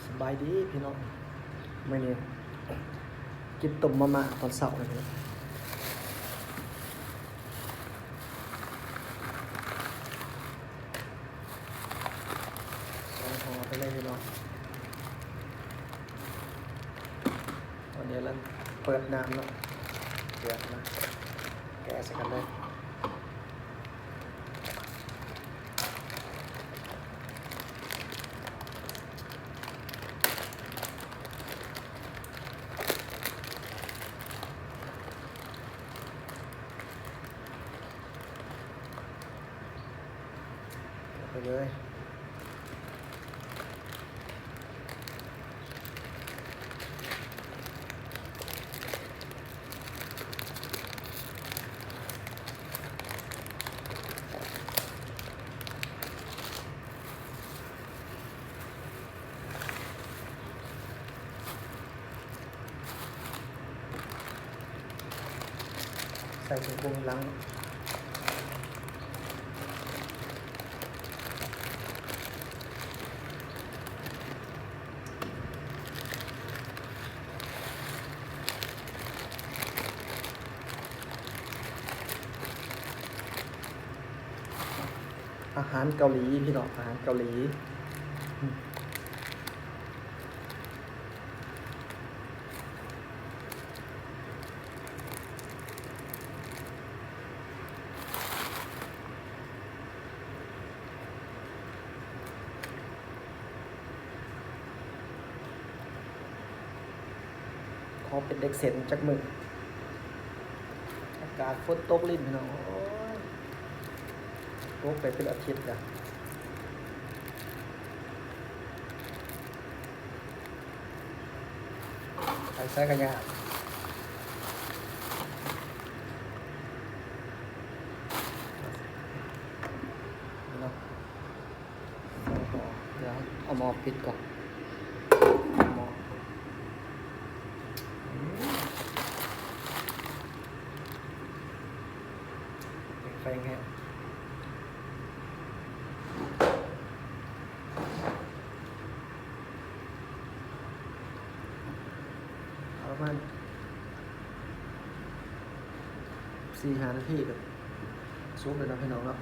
ສະບາຍດີພີ່ນ້ອງ ມື້ນີ້ກິນຕົ້ມມາມ່າຕອນເຊົ້ານີ້ພີ່ນ້ອງ ສອງຫໍ່ໄປເລີຍພີ່ນ້ອງ. ຕອນນີ້ລະເປີດນ້ຳເນາະ ເດືອດລະ ແກະໃສ່ກັນເລີຍ. ເອົາໄປເລີຍ ໃສ່ເຄື່ອງປຸງຫຼັງ ອາຫານເກົາຫຼີພີ່ນ້ອງ ອາຫານເກົາຫຼີ. ຂໍເປັນເດັກເຊັນຈັກມື້ ອາກາດຝົນຕົກລິນພີ່ນ້ອງ ໂອ້ຍ ຕົກໄປເປັນອາທິດລະ. ໄປໃສກະຍາກເນາະ. ດຽວເອົາໝໍ້ປິດກ່ອນ ໝໍ້ ໄຟແຮງ. ປະມານສີ່ຫ້ານາທີກະສຸກແລ້ວເນາະພີ່ນ້ອງເນາະ.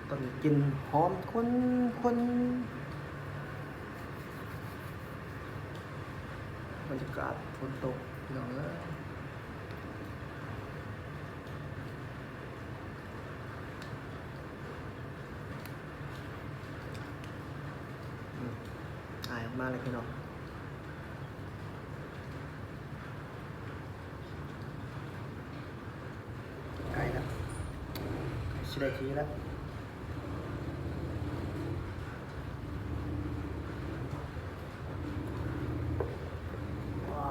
ຕອນນີ້ກິ່ນຫອມຄວັນໆ ບັນຍາກາດຝົນຕົກພີ່ນ້ອງເອີຍ. ອືມ ອາຍອອກມາແລ້ວພີ່ນ້ອງ ໃກ້ແລ້ວ ໃກ້ຊິໄດ້ທີ່ແລ້ວ. ວ້າ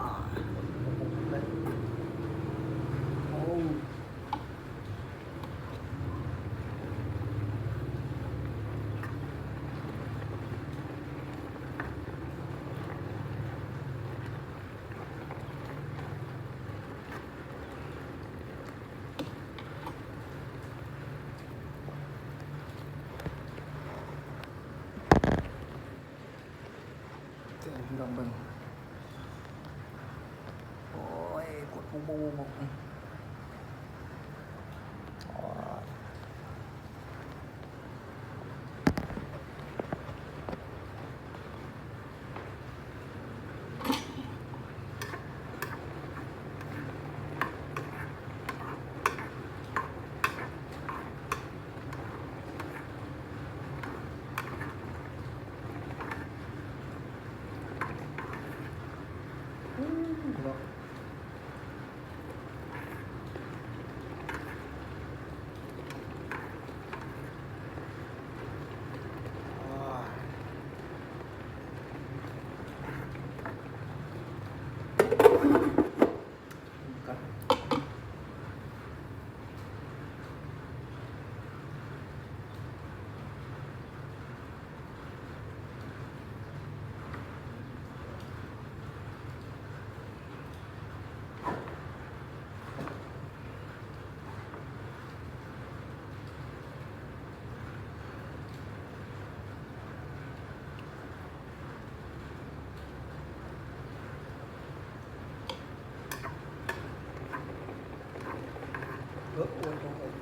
ໂອ້ໂຫ ໂອ້. ເບິ່ງ ໂອ້ຍ ກົດປຸກໆໆໆ ໂອ້ຍ. ເອີ ໂອ້ຍ ໂອ້ຍ ໂອ້ຍ.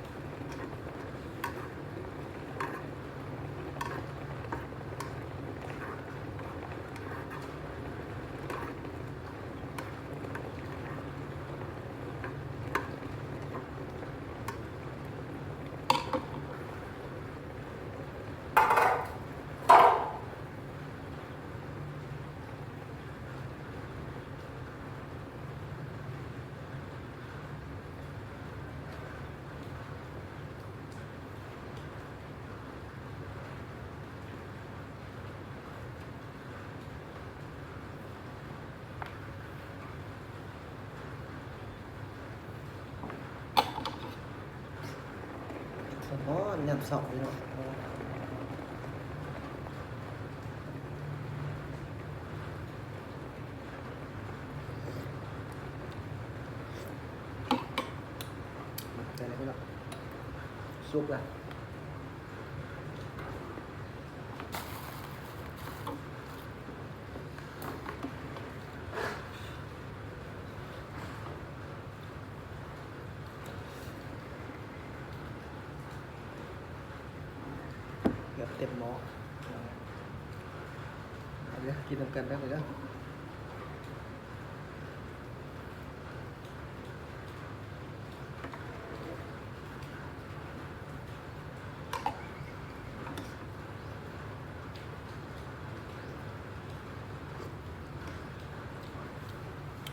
ສະທ້ອນຍາມເຊົ້າພີ່ນ້ອງ. ໃສ່ແລ້ວພີ່ນ້ອງ ສຸກລະ. ເກືອບເຕັມໝໍ້. ມາເດີ ກິນນຳກັນເດີ ເດີ.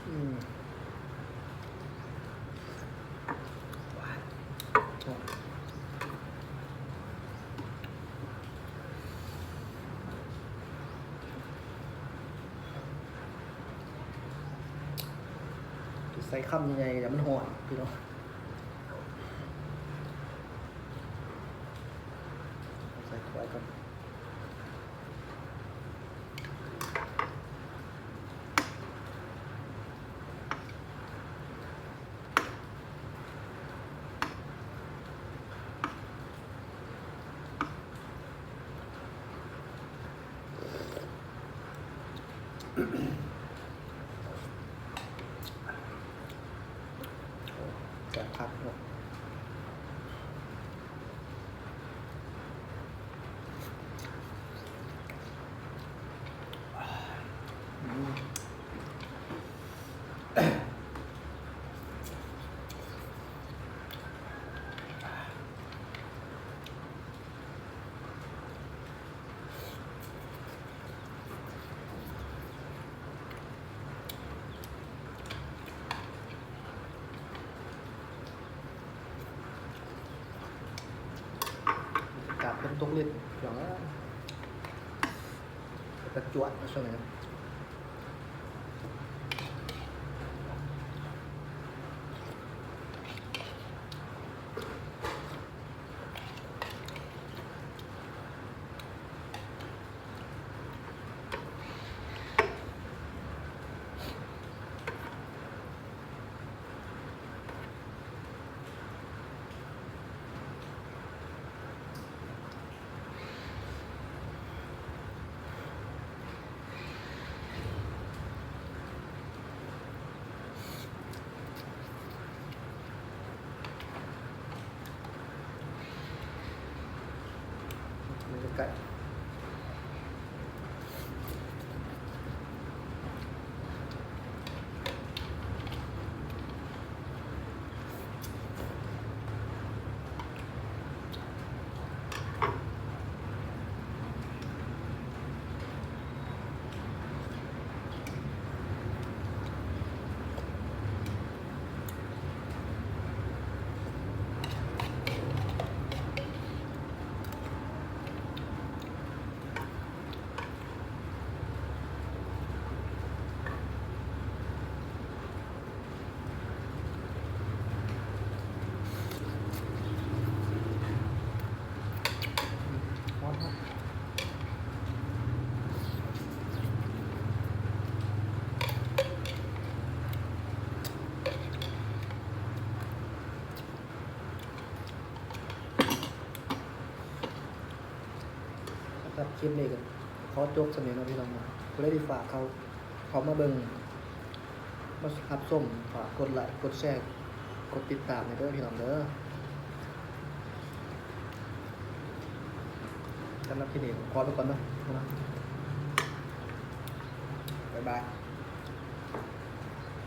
ອືມ ຫວານ ໃສ່ຄຳໃຫຍ່ໆ ແລ້ວມັນຮ້ອນພີ່ນ້ອງ. ໃສ່ຖ້ວຍກ່ອນ. ແຊບຄັກເນາະ. ອືມ ອາກາດເປັນຕົກລິນ ພີ່ນ້ອງເອີຍ ເປັນຕາຈວດເນາະຊ່ວງນີ້. ສຳລັບຄລິບນີ້ກໍຂໍຈົບສ່ຳນີ້ເນາະພີ່ນ້ອງເນາະ. ຜູ້ໃດທີ່ຝາກເຂົ້າ ເຂົ້າມາເບິ່ງ ມາຮັບຊົມ ຝາກກົດໄລ ກົດແຊ ກົດຕິດຕາມແດ່ເດີພີ່ນ້ອງເດີ. ສຳລັບຄລິບນີ້ຂໍໄປກ່ອນເນາະ. ບາຍບາຍ.